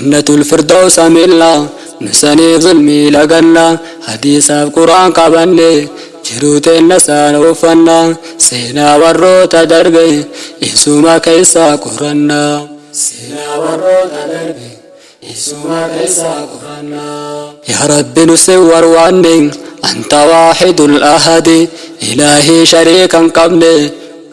Jannatul firdawsa miilla nu saniif zulmii laganna. Hadiisaaf Qur'aan qabanne jiruu teenna saan uffanna. Seenaa warroota darbe isuma keessaa qoranna. Seenaa warroota darbe isuma keessaa qoranna. Yaa Rabbi, nu si warwaanne. Anta waahidul ahadi, ilaahii shariikan qabne.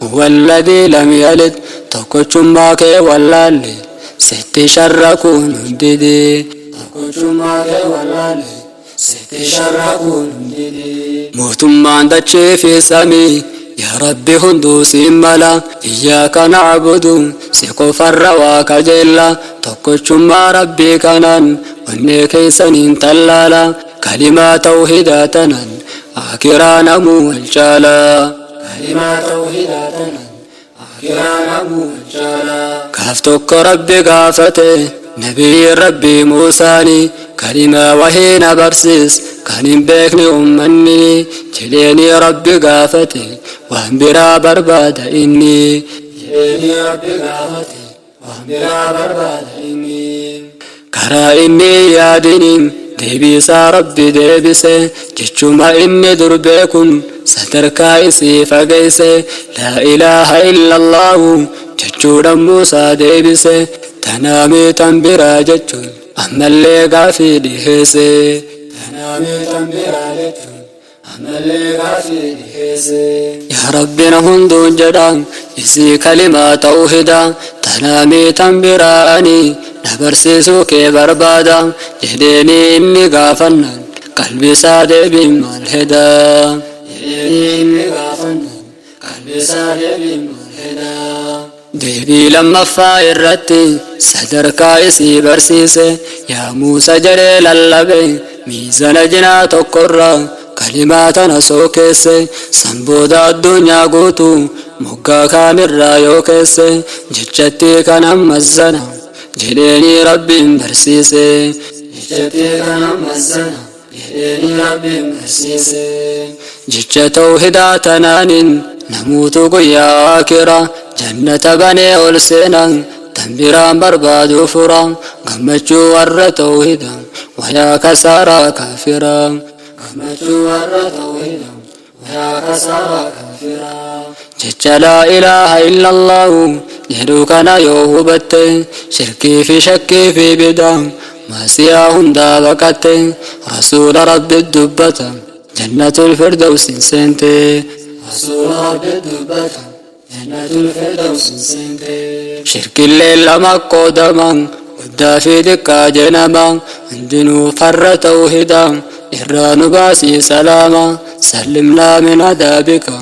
Huwa alladhii lam yalid, tokkochummaa kee wallaalle, sitti sharrakuun hundidi. Tokkochummaa kee wallaalle, sitti sharrakuun hundidi. Mootummaan dachee fi samii, yaa Rabbi, hunduu siin mala. Iyyaaka na'budu, si qofarra waa kajeella. Tokkochummaa Rabbii kanaan onnee keessaniin tallaala. Kalimaa tawhidaa tanan akiraa namuu wal caala. Kalimaa tawhidaa tanan akiraa namuu wal caala. Gaaf tokko Rabbi gaafate nabiyyi Rabbii Muusaani, "Kalimaa wahii na barsiis kan hin beekne ummanni," jedheeni Rabbi gaafate. Waan biraa barbaada inni, jedheeni Rabbi gaafate. Waan biraa barbaada inni. Karaa inni yaadiniin deebiisaa Rabbi deebise. Jechuma inni dur beekun sadarkaa isii fageeyse. "Laa ilaaha illallaahu" jechuudhaan Muusaa deebise. Tanaamii tan biraa jechuun ammallee gaafii dhiheesse. Tanaamii tan biraa jechuun ammallee gaafii dhiheesse. Yaa Rabbi, na hunduun jedha isii kalimaa tawhida. Tanaamii tan biraa ani na barsiisuu kee barbaada, jedheeni inni gaafannaan qalbisaa deebiin maal heda, jedheeni inni gaafannaan qalbisaa deebiin maal heda. Deebii lammaffaa irratti sadarkaa isii barsiise. "Yaa Muusa," jedhee lallabe, miizana jinaa tokkorra kalimaa tana soo keesse. San booda addunyaa guutuu moggaa kaanirraa yoo keesse, jechatti kana mazzana jedheeni Rabbiin barsiise. Jechatti kana mazzana jedheeni Rabbiin barsiise. Jecha tawhidaa tanaanin namuutu guyyaa akira jannata banee ol seenan. Tan biraan barbaadu fura. Gammachuu warra tawhida, wayaa kasaaraa kaafira. Gammachuu warra tawhida, wayaa kasaaraa kaafira. Jecha "laa ilaaha illallaahu" jedhu kana yoo hubatte, shirkii fi shakkii fi bidaa maasiyaa hundaa baqatte, rasuula Rabbi dubbata, jannatul firdawsin seente. Rasuula Rabbi dubbata, jannatul firdawsin seente. Shirkillee lama qoodama, guddaa fi xiqqaa jedhama. Hundinuu farra tawhidaa. Irraa nu baasii salaama. Sallimnaa min adaabika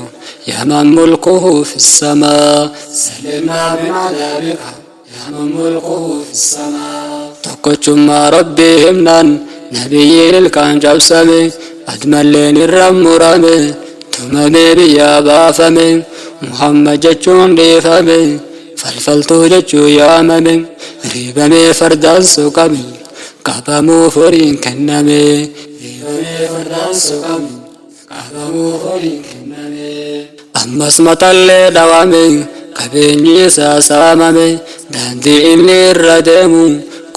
yaa man mulkuhu fi samaa. Sallimnaa min adaabika yaa man mulkuhu fi samaa. Tokkochummaa Rabbii himnaan nabiyyiin ilkaan cabsame, admalleen irra murame, tumamee biyyaa baafame. Muhammad jechuun dhiifame, falfaltuu jechuu yaamame. Riibamee fardaan suqame, qabamuuf horiin kenname. Riibamee fardaan suqame, qabamuuf horiin kenname. Ammas matallee dhawame, qabeenyi isaa saamame. Daandii inni irra deemu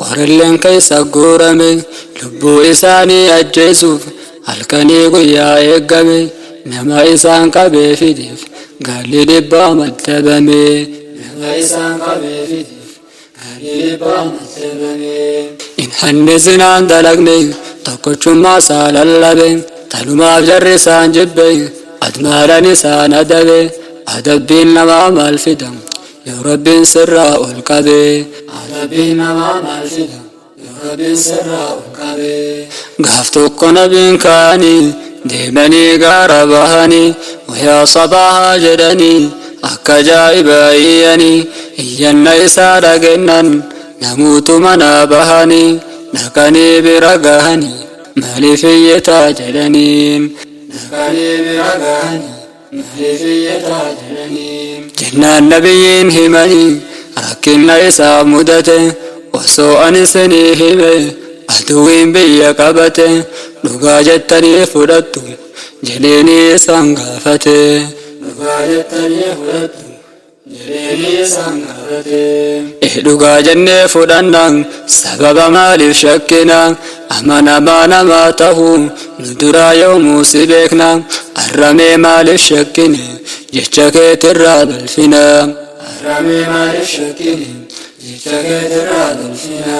qorilleen keessa guurame. Lubbuu isaanii ajjeesuuf halkanii guyyaa eeggame. Nama isaan qabee fideef gaalli 100 maddabame. Nama isaan qabee fideef gaalli 100 maddabame. In hanni zinaan dalagne, tokkochummaa isaa lallabe. Tanumaaf jarri isaan jibbe, admaalan isaan adabe. Adabbiin namaa maal fida yoo Rabbiin sirraa ol qabe? Adabbiin namaa maal fida yoo Rabbiin sirraa ol qabe? Gaaf tokko nabiin kaanii deemanii gaara bahanii, "Wayaa sabaahaa" jedhanii akka ajaa'ibaa iyyanii. Iyyanna isaa dhageennan namuutu manaa bahanii dhaqanii bira gahanii, "Maaliif iyyitaa?" jedhaniin. Dhaqanii bira gahanii, "Maaliif iyyitaa?" jedhaniin. Jennaan nabiyyiin himanii rakkinna isaa mudate. "Osoo ani isinii hime aduwwiin biyya qabate, dhugaa jettanii fudhattu?" jedheenii isaan gaafate. "Dhugaa jettanii fudhattu?" jedheenii isaan gaafate. darbate. Dhugaa jennee fudhanna, sababa maaliif shakkina? Amanamaa namaa ta'uu nu duraa yoomuu si beekna. Arramee maaliif shakkine jecha keetirraa balfina? Arramee maaliif shakkine jecha keetirraa balfina?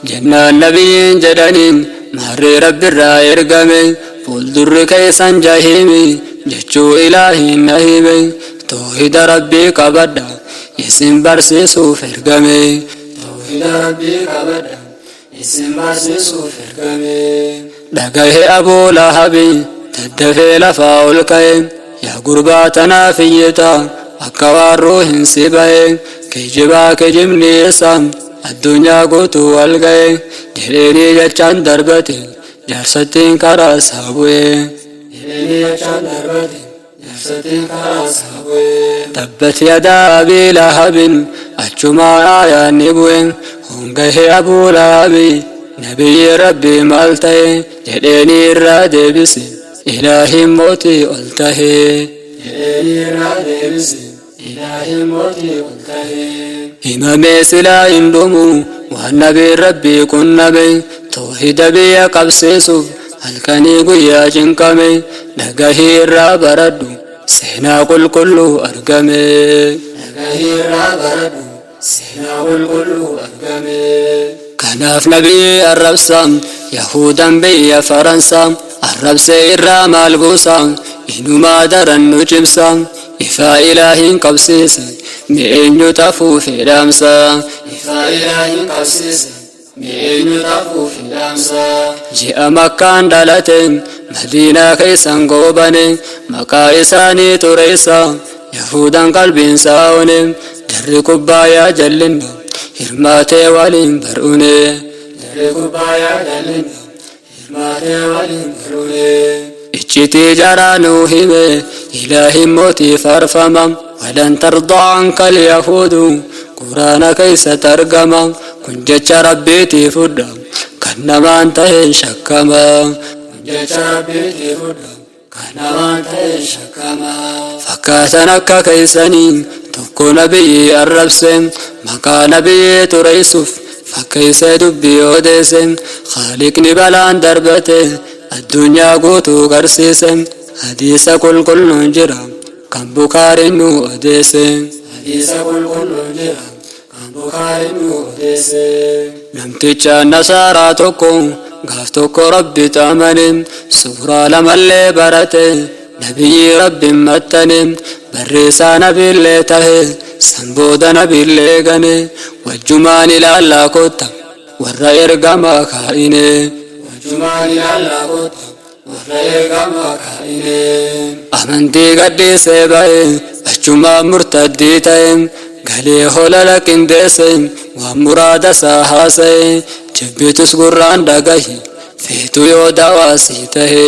Jennaan nabiyyiin jedhaniin, maarree Rabbirraa ergame, fuuldurri keessan jahiimi jechuu Ilaahiin na hime. Toohida Rabbii qabadha, isin barsiisuuf ergame. Toohida Rabbii qabadha, isin barsiisuuf ergame. Dhagahe Abuu Lahabi daddafee lafaa ol ka'e. Yaa gurbaa, tanaaf iyyita akka waan ruuhin si ba'e? Kijibaa kijibni isa addunyaa guutuu wal ga'e jedheenii jechaan darbate, jaarsattiin karaa isaa bu'e. Jedheenii jechaan darbate, jaarsattiin karaa isaa bu'e. Tabbat yadaa Abii Lahabin, achumaa aayaan ni bu'e. Hongahee Abuu Lahabi, nabiyyi Rabbii maal ta'e jedheenii irraa deebise, Ilaahin mootii ol tahee. Jedheenii irraa deebise, Ilaahin mootii ol tahee. Himamee silaa hin dhumu waan nabiin Rabbii qunname. Toohida biyya qabsiisuuf halkanii guyyaa cinqame. Dhagahii irraa baradhu, seenaa qulqulluu argame. Dhagahii irraa baradhu, seenaa qulqulluu argame. Kanaaf nabiyyi arrabsa Yahudan biyya Faransa arrabsee irraa maal buusa? Inumaa daran nu cimsa. Ifaa Ilaahiin qabsiise, mi eenyu xafuu fedhaamsa? Ifaa Ilaahiin qabsiise, mi eenyu xafuu fedhaamsa? Ji'a Makkaan dhalate, Madiinaa keessan goobane, maqaa isaanii xureessa Yahudan qalbiin saa'one. Jarri kubbaayaa jallinna hirmaatee waliin bar'une. Jarri kubbaayaa jallinna hirmaatee waliin bar'une. Iccitii jaraa nuu hime Ilaahin mootii faarfama. Walan tardaa anka alyahuudu Quraana keessatti argama. Kun jecha Rabbiitii fudha, kan namaan ta'een shakkama. Kun jecha Rabbiitii fudha, kan namaan ta'een shakkama. Fakkaatan akka keessanii tokko nabiyyi arrabse, maqaa nabiyyi xureessuuf fakkeessee dubbii odeesse. Khaaliqni balaan darbate, addunyaa guutuu garsiise. Hadiisa qulqulluun jira kan Bukaariin nu odeesse. Hadiisa qulqulluun jira kan Bukaariin nu odeesse. Namticha nasaaraa tokko gaaf tokko Rabbi amane, suuraa lamallee barate, nabiyyi Rabbiin maxxane, barreessaa nabiillee tahe, san booda nabiillee gane. Wajjumaan ilaallaa kotta warra ergamaa kaa'ine. Wajjumaan ilaallaa kotta warra ergamaa kaa'ine. Amantii gadhiisee ba'e, achumaan murtaddii ta'e, galee holala qindeesse, waan muraada isaa haasa'e. Jibbitus gurraan dhagahi, feetu yoo dawaasii tahe.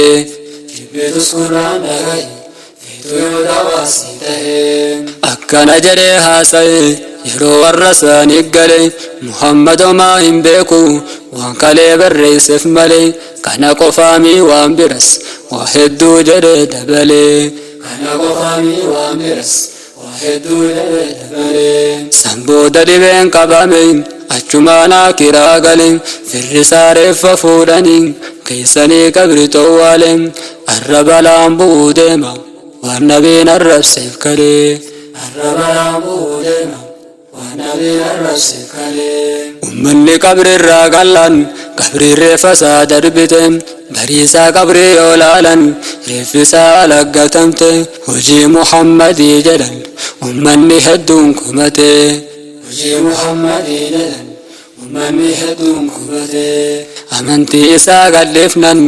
Jibbitus gurraan dhagahi, feetu yoo dawaasii tahe. Akkana jedhee haasa'e yeroo warra isaanii gale: Muhammad homaa hin beeku, waan kalee barreesseef malee. Kana qofaamii, waan biras waa hedduu jedhee dabalee. Kana qofaamii, waan biras waa hedduu jedhee dabalee. San booda dhibeen qabame, achumaan akiraa gale. Firrisaa reeffa fuudhanii keessanii qabri xowwaale. Arra balaan bu'uu deema waan nabiin arrabseef kalee. Arra balaan bu'uu deema waan nabiin arrabseef kalee. Ummanni qabrirraa gallan, qabrii reeffa isaa darbite. Bariisaa qabrii yoo laalan, reeffi isaa alaggatamte. Hojii Muhammadii jedhan ummanni hedduun kumate. Hojii Muhammadii jedhan ummanni hedduun kumate. Amantii isaa gadhiifnan,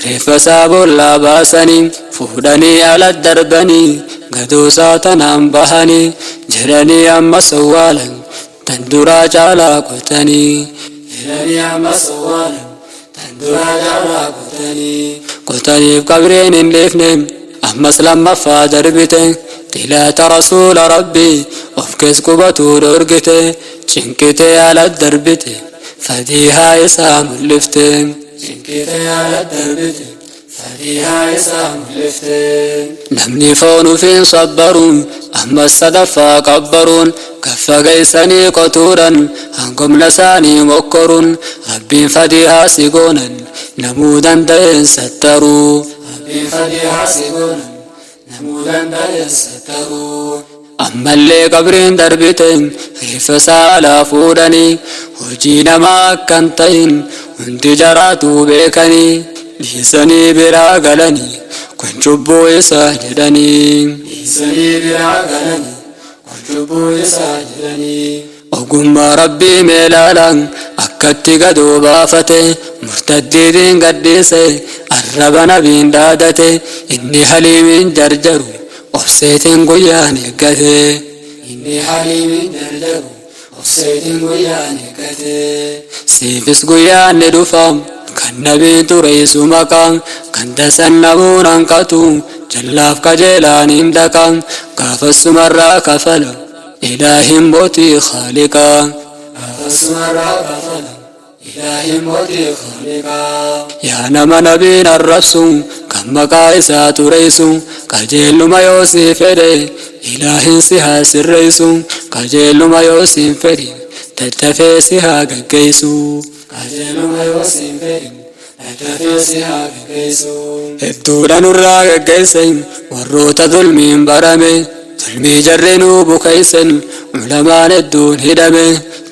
reeffa isaa boollaa baasanii fuudhanii ala darbanii, gadoosaa tanaan bahanii jedhanii ammas awwaalan, tan duraa caalaa qotanii. Jedhanii ammas awwaalan, tan duraa caalaa qotanii. Qotaniif qabriin hin dhiifne, ammas lammaffaa darbite. Xilaata rasuula Rabbii of kees qubatuu dhorgite, cinqitee ala darbite, fadiihaa isaa mul'ifte. Cinqitee ala darbite, fadiihaa isaa mul'ifte. Namni foon ufiin sabbaru Ammas sadaffaa qabbaruun gaffageessanii qotuudhan hangomna isaanii mokkoruun Rabbiin fadihaa si goonan namuu danda'een sattaruu. Rabbiin fadihaa si goonan namuu danda'een sattaruu. Ammallee qabriin darbite reeffa saalaa fuudhanii hojii namaa akkan ta'in hundi jaraatu beekanii dhiisanii biraa galanii kun cubbuu isaa jedhanii. Dhiisanii biraa galanii kun cubbuu isaa jedhanii. Ogummaa Rabbii meelaalaan akkatti gadoo baafate murtaddiitiin gadhiise arraba nabiin dhaadate inni haliimiin jarjaru obseetiin guyyaan eeggate. Inni haliimiin jarjaru obseetiin guyyaan eeggate. Siifis guyyaan ni dhufa kan nabiin tureessu maqaa kan tasan namuun hanqatu jallaaf qajeelaan hin dhaqa gaafasumarraa kafala ilaahin mootii khaaliqaa. Gaafasumarraa kafala ilaahin mootii khaaliqaa. Yaa nama nabiin arrabsu kan maqaa isaa tureessu qajeeluma yoo si fedhe ilaahin si haa sirreessu qajeeluma yoo si fedhe tattafee si haa gaggeessu. Qajeeluma yoo si fedhe tattafee si haa gaggeessu. Hedduudha nurraa gaggeesse warroota zulmiin barame zulmii jarri nuu bukeessan ulamaan hedduun hidhame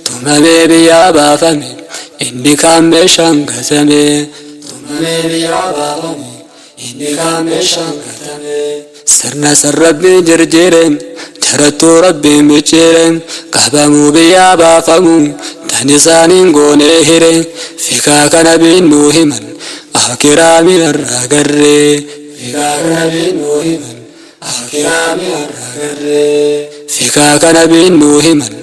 tumamee biyyaa baafame inni kaan meeshaan gatame. Tumamee biyyaa baafame inni kaan meeshaan gatame. Sirna sarrabbiin jirjiire jarattuu rabbiin micciire qabamuu biyyaa baafamu tan isaaniin goonee hire fikaa kana biin nuu himan akiraa mi'arraa garree. Fikaa kana biin nuu himan akiraa mi'arraa garree. Fikaa kana biin nuu himan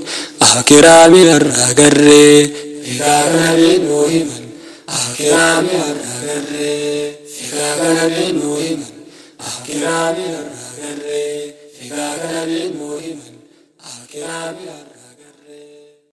akiraa mi'arraa garree. Fikaa kana biin nuu himan akiraa mi'arraa garree. Fikaa kana biin nuu himan akiraa mi'arraa garree. Fikaa kana biin nuu himan akiraa mi'arraa.